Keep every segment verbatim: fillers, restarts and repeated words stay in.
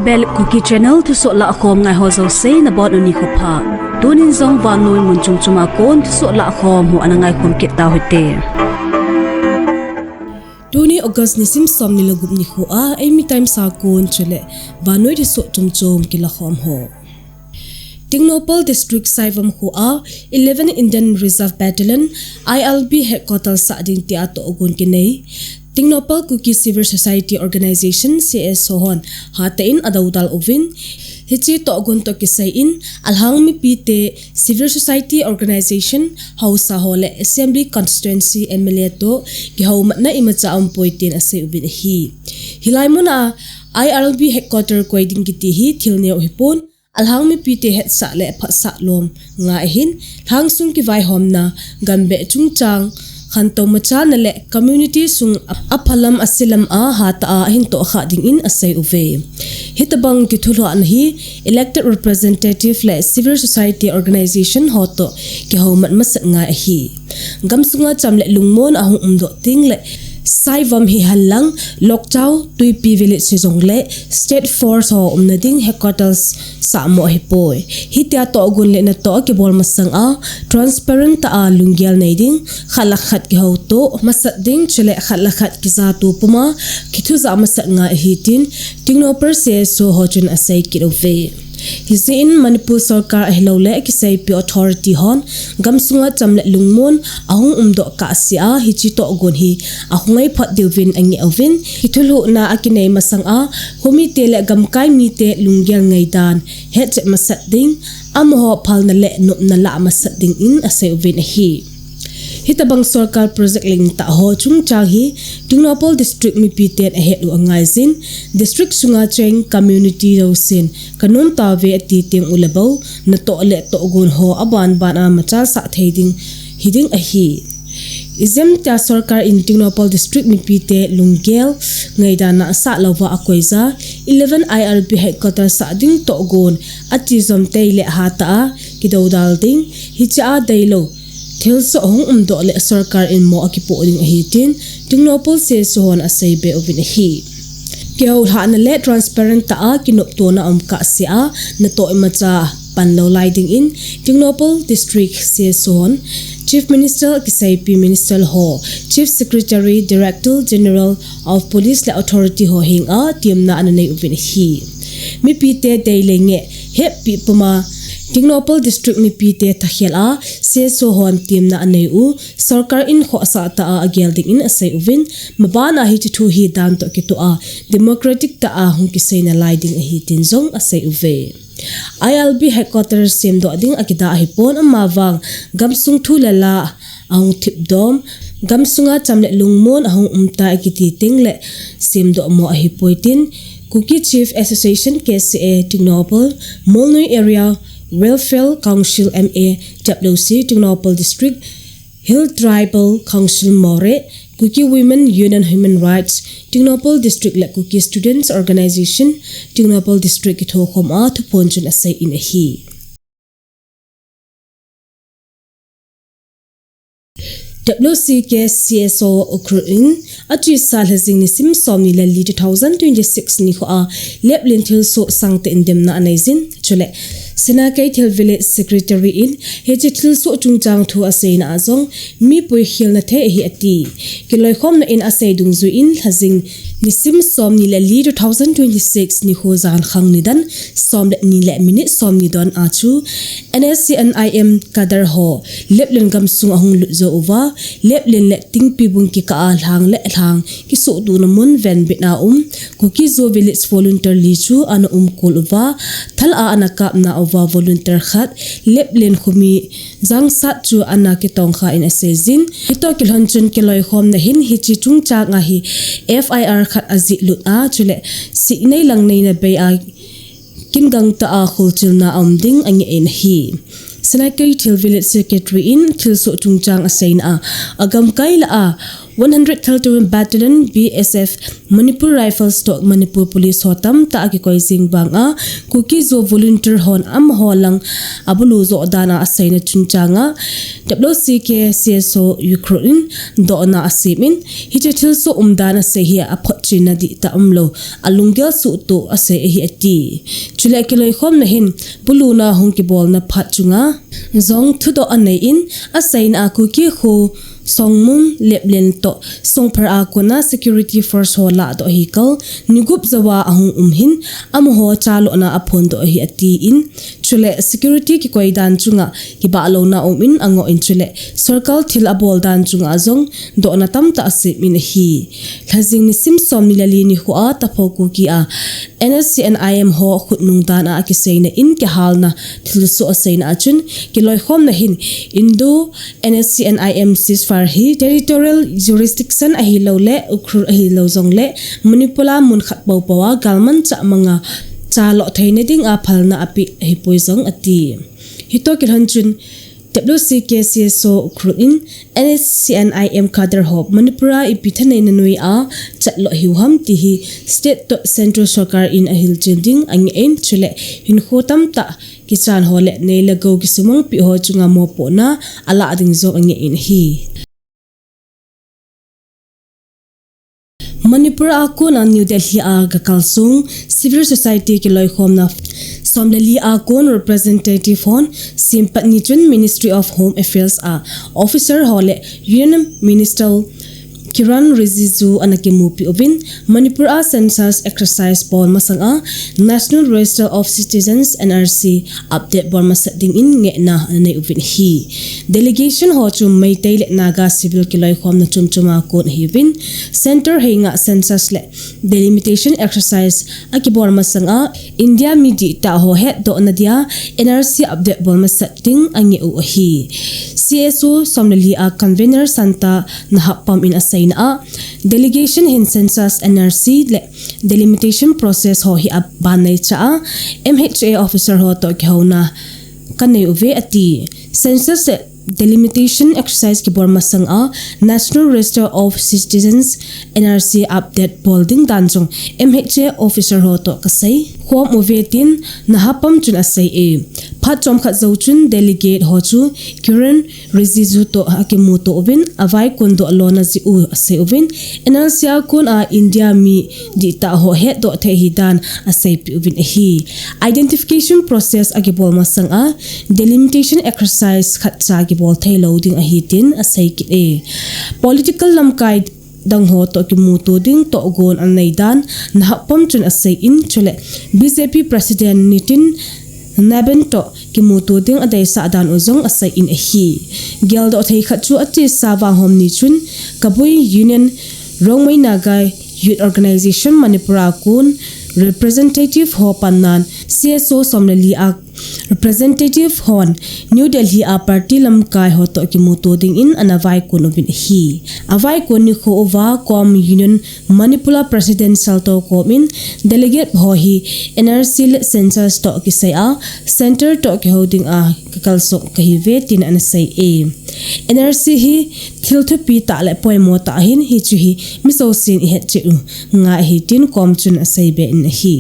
Bel Kuki Channel thusoh lahkhom ngai ho jouse nabonun nikho pha. Tunin jong vannoi mun chom chom a kon thusoh lahkhom ho ana ngaikhom kit tauhite. Tuni August nisim somni le gup nikho a, Eimi Times a kon chule vannoi thusoh chom chom kilakhom ho. Tengnoupal District Saivam kho a eleven Indian Reserve Battalion, I R B Headquarters sah ding tia tohgon kinei Tengnoupal Kuki Civil Society Organisation, C S O hon hatah in adoudal uvin, hiche tohgon toh kisai in alhang mipite, Civil Society Organisation, haosa ho le Assembly Constituency M L A toh kihoumatna imacha aumpoi tin asei uvin ahi. Hilai mun a I R B Headquarters koi ding kiti hi thil neo ahipon, alhang mipite hetsah le phatsah lom ngai ahin, lhangsung kivaihomna, gambeh chungchang khantou machana le community sung aphalam aselam a hatah a ahin tohkhah dingin asei uve. Hitobang kithuhlhahna hi elected representative le civil society organisation ho toh kihoumat masat ngai ahi. Gamsunga cham le lungmon ahung umdoh tengle Saivam hihen lang, Lokchao, Tuipi Village hijongle State Force ho umna ding headquarters sahmo ahipoi. Hitia tohgon le natoh kibol masang a transparent tah a lunggel nei ding, khat le khat kihouto masat ding, chule khat le khat kijatoh puma kithujah masat ngai ahi tin Tengnoupal C S O ho chun asei kit uve. Hijeh in Manipur sorkar ahilouleh kiseipi authority hon gamsunga cham le lungmon ahung umdoh kahsea hiche tohgon hi ahung ngai phot diuvin angeh uvin, kithulhuhna akinei masang a khomite le gamkai mite lunggel ngaidan hetchet masat ding, amaho phalna le nopna lah masat dingin asei uvin ahi. Hitobang sorkar project lentah ho chungchang hi Tengnoupal District mipiten ahet u angaijin, district sunga cheng community jousen kanom tauve ati teng uleh bou natoh le tohgon ho abanban a machalsah thei ding hiding ahi. Ijemtia sorkar in Tengnoupal District mipite lunggel ngaidan a asah louva akoija eleven I R B Headquarters sah ding tohgon atijom tei le hatah a kidoudal ding, hichea deilou thilsoh hung umdoh le sorkar in mo akipoh ding ahi tin Tengnoupal C S O hon aseibe uvin ahi. Kihoulhahna le transparent tah a kinoptona um kahsea natoh imacha panlou lai dingin Tengnoupal District C S O hon Chief Minister kiseipi Minister ho, Chief Secretary, Director General of Police le authority ho henga temna ananei uvin ahi. Mipite dei le ngeh heppi puma Tengnoupal District mipite thakhel a C S O hon temna anei u sorkar in khohsah tah a agel dingin asei uvin, mabana hiche thu hi dan toh kitoh a democratic tah a hung kisei nalai ding ahi tin jong asei uve. I R B Headquarters semdoh ding akidah ahipon, amavang gamsung thu le la ahung thipdom, gamsunga cham le lungmon ahung umtai akiti tengle semdoh mo ahipoi tin Kuki Chief Association, K C A, Tengnoupal, Molnoi Area Welfare Council, M A W C, Tengnoupal District Hill Tribal Council, Moreh, Kuki Women Union Human Rights, Tengnoupal District le Kuki Students Organisation, Tengnoupal District kithokhom a thuphon chun asei in ahi. W C K C S O Ukhrul in achesa lhajing nisim somni le li two thousand twenty-six nikho a Leplen thilsoh sangtah in demna aneijin, chule Senakei Thil Village Secretary in hiche thilsoh chungchang thu aseina a jong mi puikhelna thei ahi ati. Kiloikhomna in asei dungjuiyin lhajing nisim somni le li two thousand twenty-six nikho jankhang nidan som le ni le minute somni don a chu N S C N I M cadre ho Leplen gamsung ahung lut jou uva, Leplen le Tingpibung kikah a lhang le lhang kisohdohna mun venbit a um Kuki-Zo Village volunteer li chu ana umkol uva, thal a ana kapna uva volunteer khat Leplen khomi Jangsat chu ana kitongkha in aseijin. Hitoh kilhon chun kiloikhomna hin hiche chungchang a hi F I R khat ajihlut a, chule sihnei langneina bei a kin gangtah a kholchilna aum ding angeh in ahi. Senakei Thil Village Secretary in thilsoh chungchang aseina a, agamkai lah a One hundred thirty-one Battalion, B S F, Manipur Rifles toh Manipur Police ho tamtah a kikoi jing vang a, Kuki Zo volunteer hon amaho lang abulu joh dan a aseina chungchang a, W C K C S O Ukhrul in dohna asem in, hiche thilsoh umdan asei hi aphotchenna dihtah umlou, alunggel suhtoh asei ahi ati. Chule kiloikhomna hin buluna hung kibolna phat chunga jong thudoh anei in, aseina a Kuki kho Songmun Leplen toh Songphar a kona security force ho lahdoh hi kal nigup jouva ahung um hin, amaho chalona aphondoh ahi ati in, chule security kikoi dan chunga kibahlouna um in angoh in, chule sorkar thil abol dan chunga jong dohna tamtah asem in ahi. Lhajing nisim somni le li nikho a Tapho Kuki a N S C N I M ho khutnung dan a akiseina in kihalna thilsoh aseina a chun, kiloikhomna hin Indo N S C N I M ceasefire hi territorial jurisdiction ahilou le Ukhrul ahilou jongle Manipur a mun khat poupou a galmanchah manga chaloh theina dinga phalna apeh ahipoi jong ati. Hitoh kilhon chun W C K C S O Ukhrul in N S C N I M cadre ho Manipur a ipi thaneina noiya chatloh hiu ham ti hi state toh central sorkar in ahilchen ding angeh in, chule hinkho tamtah kichan ho le nei le gou kisumangpi ho chunga mopohna alah ding jong angeh in ahi. Manipur a kona New Delhi a gakalsong civil society kiloikhomna som le li a kon representative hon simpatni chun Ministry of Home Affairs a officer ho le Union Minister Kiren Rijiju ana kimupi uvin, Manipur a census exercise bol masanga National Register of Citizens, N R C, update bol masat dingin ngehna ana nei uvin ahi. Delegation ho chu Meitei le Naga civil kiloikhomna chomchom a kon ahiuvin, center henga census le delimitation exercise akibol masanga India mi dihtah ho hetdohna dia N R C update bol masat ding angeh u ahi. C S O som le li a convener Santa Nahappam in aseina a, delegation hin census, N R C le delimitation process ho hi aban neicha a, M H A officer ho toh kihouna kanei uve ati. Census le delimitation exercise kibol masanga National Register of Citizens, N R C, update bol ding dan jong M H A officer ho toh kasei khom uve tin Nahappam chun asei e. Phat chomkhat jou chun delegate ho chu Kiren Rijiju toh akimuto uvin, avaikon doh lona jeh u asei uvin, N R C a kona India mi dihtah ho hetdoh thei ahidan aseipeh uvin ahi. Identification process akibol masanga delimitation exercise khatcha kibol theilou ding ahi tin asei kit e. Political lamkai dang ho toh kimuto ding tohgon anei dan Nahappam chun asei in, chule B J P President Nitin Nabin toh kimuto ding adeisah dan u jong asei in ahi. Geldoh thei khat chu achesa vang Hom ni chun Kabui Union, Rongmei Naga Youth Organization Manipur a kon representative ho pannan C S O som le li a representative hon New Delhi a party lamkai ho toh kimuto dingin ana vaikon uvin ahi. Avaikon nikho uva Kom Union Manipur a presidential toh komin delegate ho hi N R C le census toh kisai a center toh kihou dinga kakalsong kahiuve tin ana sei e. N R C hi thil thupi tah le poimo tah ahin, hichu hi mi jousen ihet cheh u ngai ahi tin Kom chun asei be in ahi.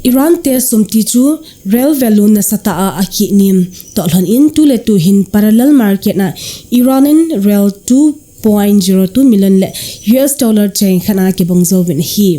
Iran te sumti chu rel value nasatah a akihnem toh lhon in tuletu hin parallel market a Iran in rel two point zero two million le U S dollar cheng khat a kibang jouvin ahi.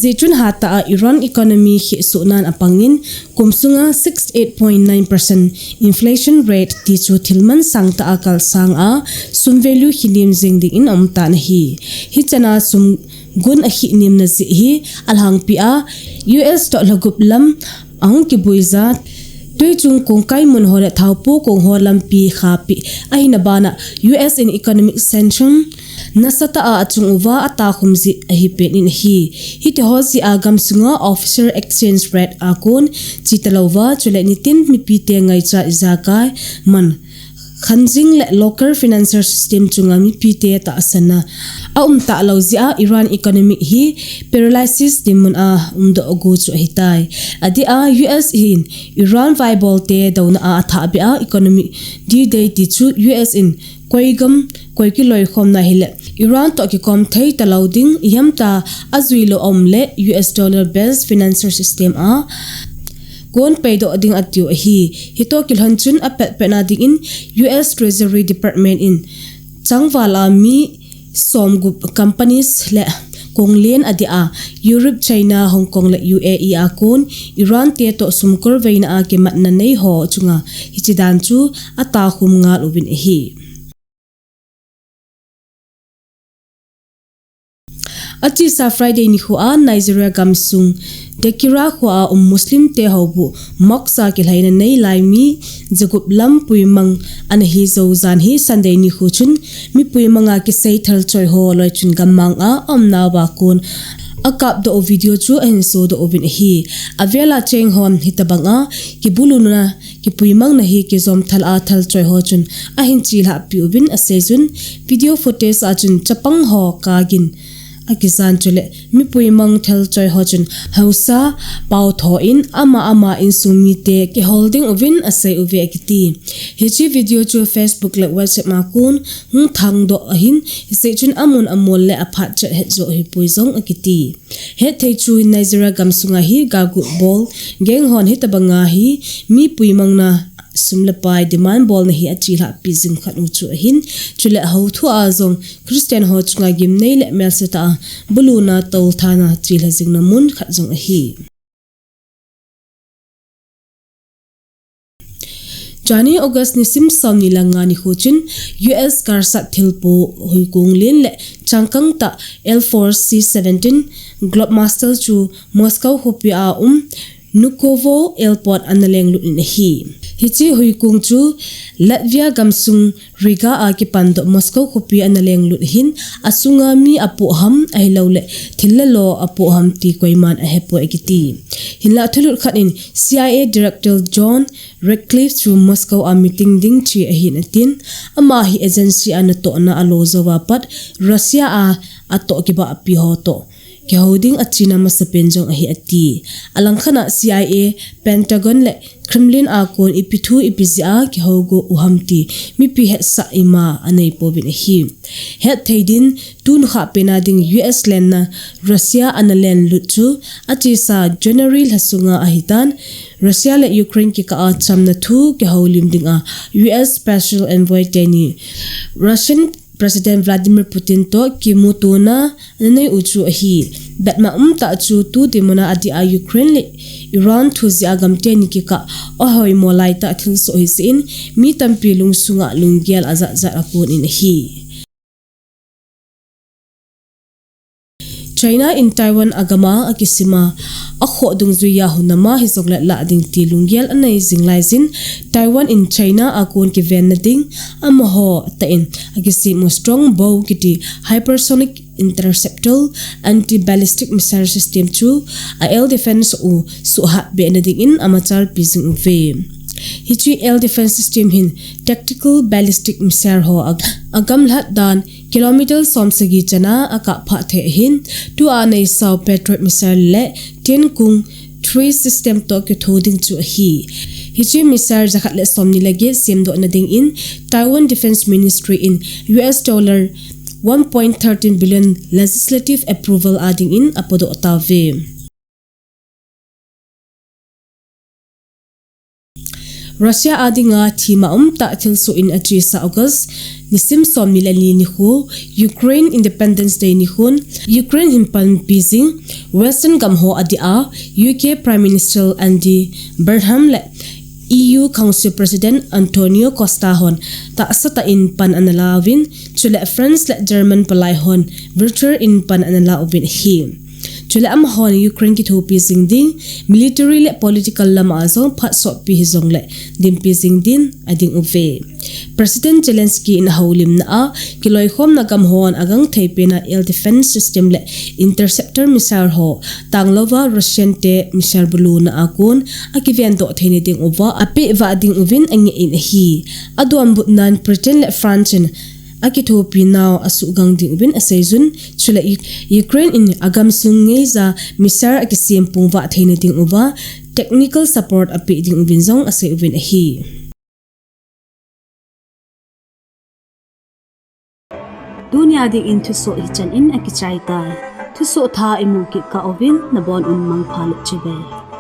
Jeh chun hatah a Iran economy khehsohnan apangin kum sunga sixty eight point nine percent inflation rate ti chu thil mansang tah a kalsang a sum value hi nem jing dingin aumtan ahi. Hichana sum gun akihnemna jeh hi alhangpi a U S toh lhagup lam ahung kibuija, tuichung kongkai mun ho le thaopu kong ho lampi khahpeh ahina bana U S in economic sanction nasatah a achung uva atakhum jeh ahi pen in ahi. Hitiho jeh a gamsunga official exchange rate a kon chita louva, chule nitin mipite ngaicha ijakai man khanjing le local financial system chunga mipite tahsanna aum talou jeh a Iran economic hi paralysis dinmun a umdoh gu chu ahitai. Adeh a U S hin Iran vaibolte douna a athahbeh a economic D-Day ti chu U S in koigam, koi kiloikhomna hile Iran toh kikom thei talou ding, ihamtia ajuilou aum le U S dollar based financial system a kon peidoh ding atiu ahi. Hitoh kilhon chun apetpetna dingin U S Treasury Department in changval a mi somgup companies le konglen adeh a Europe, China, Hong Kong le U A E a kon Iran te toh sumkolveina a kimatna neiho chunga hiche dan chu atakhum ngal uvin ahi. Achesa Friday nikho a Nigeria gamsung Dekira kho a um Muslim te houbuh mosque a kilhaina neilai mi jagup lam puimang ana hijou jan hi Sunday nikho chun mi puimang a kisei thalchoi ho loi chun gammang a aumnauva kon akapdoh u video chu ahin sodoh uvin ahi. Avel a cheng hon hitobang a kibuluna kipuimangna hi kijom thal a thalchoi ho chun ahin chelhahpi uvin aseijun, video footage a chun chapang ho kagin akijan chule mi puimang thalchoi ho chun haosa pao tho in ama ama insung mite kihol ding uvin asei uve akiti. Hiche video chu Facebook le WhatsApp a kon hung thangdoh ahin, hijeh chun amun amol le aphat chet hetjo ahipoi jong akiti. Hetthei chu hin Nigeria gamsunga hi galgut bol gang hon hitobanga hi mi puimangna sum le pai demand bolna hi achelhahpi jing khat u chu ahin, chule houthua jong Christian ho chunga gimnei le melsetah a buluna tolthana chelha jingna mun khat jong ahi. Jani August nisim somni le nga nikho chun U S galsat thilpo huikong len le changkang tah L four C seventeen Globemaster chu Moscow khopi a um Vnukovo Airport ana lenglut in ahi. Hiche huikong chu Latvia gamsung Riga a kipandoh Moscow khopi ana lenglut hin, asunga mi apoh ham ahilouleh thil le lo apoh ham ti koiman ahepoi akiti. Hinlah thulut khat in C I A Director John Ratcliffe chu Moscow a meeting ding che ahin atin, ama hi agency a natohna alo jouva pat Russia a atoh kibahpi ho toh kihou ding achena masapen jong ahi ati. Alangkhat a C I A, Pentagon le Kremlin a kon ipi thu ipi jeh a kihou go u ham ti mipi hetsah ima aneipouvin ahi. Hetthei din, tun khahpena ding U S lenna Russia ana lenlut chu achesa January lha sunga ahitan, Russia le Ukraine kikah a chamna thu kihoulim dinga U S Special Envoy teni Russian President Vladimir Putin toh kimutona ana nei u chu ahi. Betma umtah chu tu dinmuna adeh a Ukraine le Iran thu jeh a gamteni kikah ahoimo laitah thilsoh hijeh in mi tampi lungsunga lunggel ajatjat akon in ahi. China in Taiwan agama akisima akhoh dungjuiya hunama hijongle lah ding ti lunggel anei jing laijin, Taiwan in China a kon kivenna ding amaho tah in akisem u Strongbow kiti hypersonic interceptor anti-ballistic missile system chu a air defense u suhhatbehna dingin amachalpi jing uve. Hiche air defense system hin tactical ballistic missile ho agamlhat dan kilometer somsagi chana akapphah thei ahin, tua neisau Patriot missile le Tiankung three system toh kitho ding chu ahi. Hiche missile jakhat le somni le get semdohna dingin Taiwan Defense Ministry in U S dollar one point thirteen billion legislative approval a dingin apodoh tauve. Russia a dinga thima umtah thilsoh in achesa August nisim somni le ni nikho, Ukraine Independence Day nikhon, Ukraine hin panpi jing Western gamho adeh a U K Prime Minister Andy Burnham le E U Council President Antonio Costa hon tahsatah in pan ana lauvin, chule France le German palai hon virtual in pan ana lauvin ahi. Chule amahon Ukraine kithopi jing ding, military le political lam a jong phat sotpi hijongle dinpi jing din ading uve. President Zelensky in ahoulimna a, kiloikhomna gam hon agangthei pena air defense system le interceptor missile ho tanglouva Russian te missile buluna a kon akivendoh theina ding uva apeh vah ding uvin angeh in ahi. Adonbutnan Britain le France in akithopi nau asuhgang ding uvin aseiyun, chule U-, Ukraine in agamsung ngeija missile akisem pung vah theina ding uva technical support apeh ding uvin jong asei uvin ahi. Tunia dingin thusoh hichan in akichai tai. Thusoh thah imu kit kah uvin nabon un mangpha le chibai.